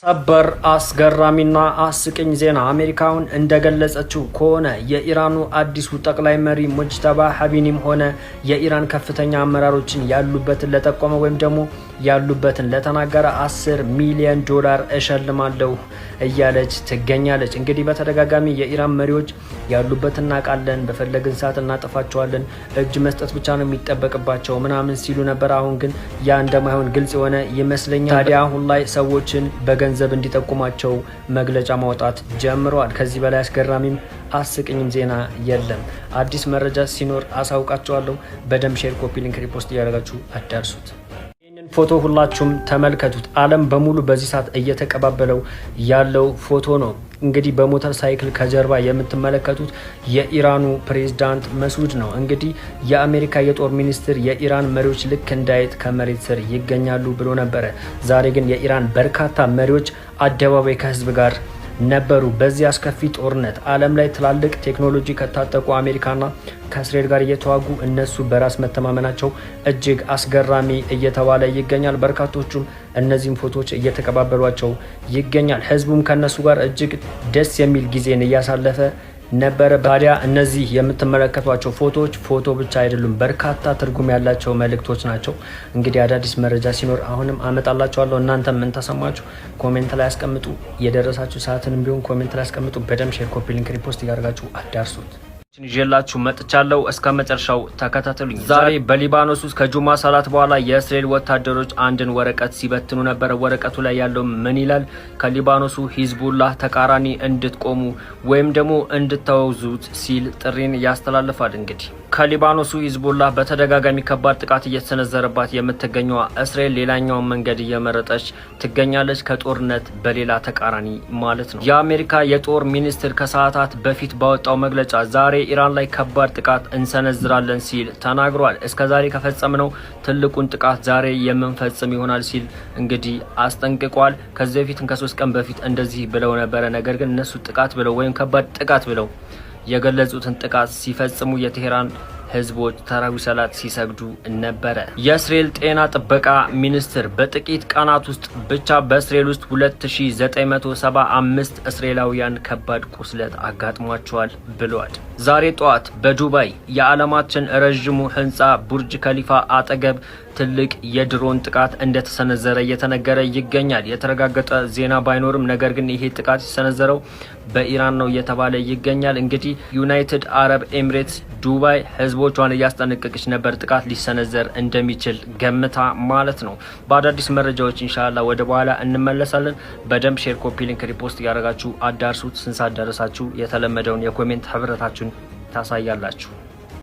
ሰበር አስገራሚና አስቂኝ ዜና። አሜሪካውን እንደገለጸችው ከሆነ የኢራኑ አዲሱ ጠቅላይ መሪ ሙጅተባ ሀቢኒም ሆነ የኢራን ከፍተኛ አመራሮችን ያሉበትን ለጠቆመ ወይም ደግሞ ያሉበትን ለተናገረ 10 ሚሊዮን ዶላር እሸልማለሁ እያለች ትገኛለች። እንግዲህ በተደጋጋሚ የኢራን መሪዎች ያሉበትን እናውቃለን፣ በፈለግን ሰዓት እናጠፋቸዋለን፣ እጅ መስጠት ብቻ ነው የሚጠበቅባቸው ምናምን ሲሉ ነበር። አሁን ግን ያ እንደማይሆን ግልጽ የሆነ ይመስለኛል። ታዲያ አሁን ላይ ሰዎችን በገንዘብ እንዲጠቁማቸው መግለጫ ማውጣት ጀምረዋል። ከዚህ በላይ አስገራሚም አስቂኝም ዜና የለም። አዲስ መረጃ ሲኖር አሳውቃችኋለሁ። በደንብ share፣ copy link፣ repost እያደረጋችሁ አዳርሱት። ይህንን ፎቶ ሁላችሁም ተመልከቱት። ዓለም በሙሉ በዚህ ሰዓት እየተቀባበለው ያለው ፎቶ ነው። እንግዲህ በሞተር ሳይክል ከጀርባ የምትመለከቱት የኢራኑ ፕሬዝዳንት መስዑድ ነው። እንግዲህ የአሜሪካ የጦር ሚኒስትር የኢራን መሪዎች ልክ እንዳይጥ ከመሬት ስር ይገኛሉ ብሎ ነበረ። ዛሬ ግን የኢራን በርካታ መሪዎች አደባባይ ከህዝብ ጋር ነበሩ። በዚህ አስከፊ ጦርነት ዓለም ላይ ትላልቅ ቴክኖሎጂ ከታጠቁ አሜሪካና ከእስራኤል ጋር እየተዋጉ እነሱ በራስ መተማመናቸው እጅግ አስገራሚ እየተባለ ይገኛል። በርካቶቹም እነዚህም ፎቶዎች እየተቀባበሏቸው ይገኛል። ህዝቡም ከእነሱ ጋር እጅግ ደስ የሚል ጊዜን እያሳለፈ ነበረ። ታዲያ እነዚህ የምትመለከቷቸው ፎቶዎች ፎቶ ብቻ አይደሉም፣ በርካታ ትርጉም ያላቸው መልእክቶች ናቸው። እንግዲህ አዳዲስ መረጃ ሲኖር አሁንም አመጣላችኋለሁ። እናንተም ምን ተሰማችሁ? Comment ላይ አስቀምጡ። የደረሳችሁ ሰዓትንም ቢሆን comment ላይ አስቀምጡ። በደንብ share፣ copy link፣ repost እያደረጋችሁ አዳርሱት። ይዤላችሁ መጥቻለሁ። እስከ መጨረሻው ተከታተሉኝ። ዛሬ በሊባኖስ ውስጥ ከጁማ ሰላት በኋላ የእስራኤል ወታደሮች አንድን ወረቀት ሲበትኑ ነበር። ወረቀቱ ላይ ያለው ምን ይላል? ከሊባኖሱ ሂዝቡላህ ተቃራኒ እንድትቆሙ ወይም ደግሞ እንድታወግዙት ሲል ጥሪን ያስተላልፋል። እንግዲህ ከሊባኖሱ ሂዝቡላህ በተደጋጋሚ ከባድ ጥቃት እየተሰነዘረባት የምትገኘዋ እስራኤል ሌላኛውን መንገድ እየመረጠች ትገኛለች። ከጦርነት በሌላ ተቃራኒ ማለት ነው። የአሜሪካ የጦር ሚኒስትር ከሰዓታት በፊት ባወጣው መግለጫ ዛሬ ኢራን ላይ ከባድ ጥቃት እንሰነዝራለን ሲል ተናግሯል። እስከ ዛሬ ከፈጸምነው ትልቁን ጥቃት ዛሬ የምንፈጽም ይሆናል ሲል እንግዲህ አስጠንቅቋል። ከዚህ በፊት ከ3 ቀን በፊት እንደዚህ ብለው ነበረ። ነገር ግን እነሱ ጥቃት ብለው ወይም ከባድ ጥቃት ብለው የገለጹትን ጥቃት ሲፈጽሙ የቴሄራን ህዝቦች ተራዊ ሰላት ሲሰግዱ ነበረ። የእስራኤል ጤና ጥበቃ ሚኒስትር በጥቂት ቀናት ውስጥ ብቻ በእስራኤል ውስጥ 2975 እስራኤላውያን ከባድ ቁስለት አጋጥሟቸዋል ብለዋል። ዛሬ ጠዋት በዱባይ የዓለማችን ረዥሙ ህንፃ ቡርጅ ከሊፋ አጠገብ ትልቅ የድሮን ጥቃት እንደተሰነዘረ እየተነገረ ይገኛል። የተረጋገጠ ዜና ባይኖርም ነገር ግን ይሄ ጥቃት የተሰነዘረው በኢራን ነው እየተባለ ይገኛል። እንግዲህ ዩናይትድ አረብ ኤሚሬትስ ዱባይ ህዝቦቿን እያስጠነቀቀች ነበር፣ ጥቃት ሊሰነዘር እንደሚችል ገምታ ማለት ነው። በአዳዲስ መረጃዎች ኢንሻላ ወደ በኋላ እንመለሳለን። በደንብ share፣ copy link፣ repost እያደረጋችሁ አዳርሱት። ስንት ሰዓት ደረሳችሁ? የተለመደውን የ comment ህብረታችሁን ታሳያላችሁ።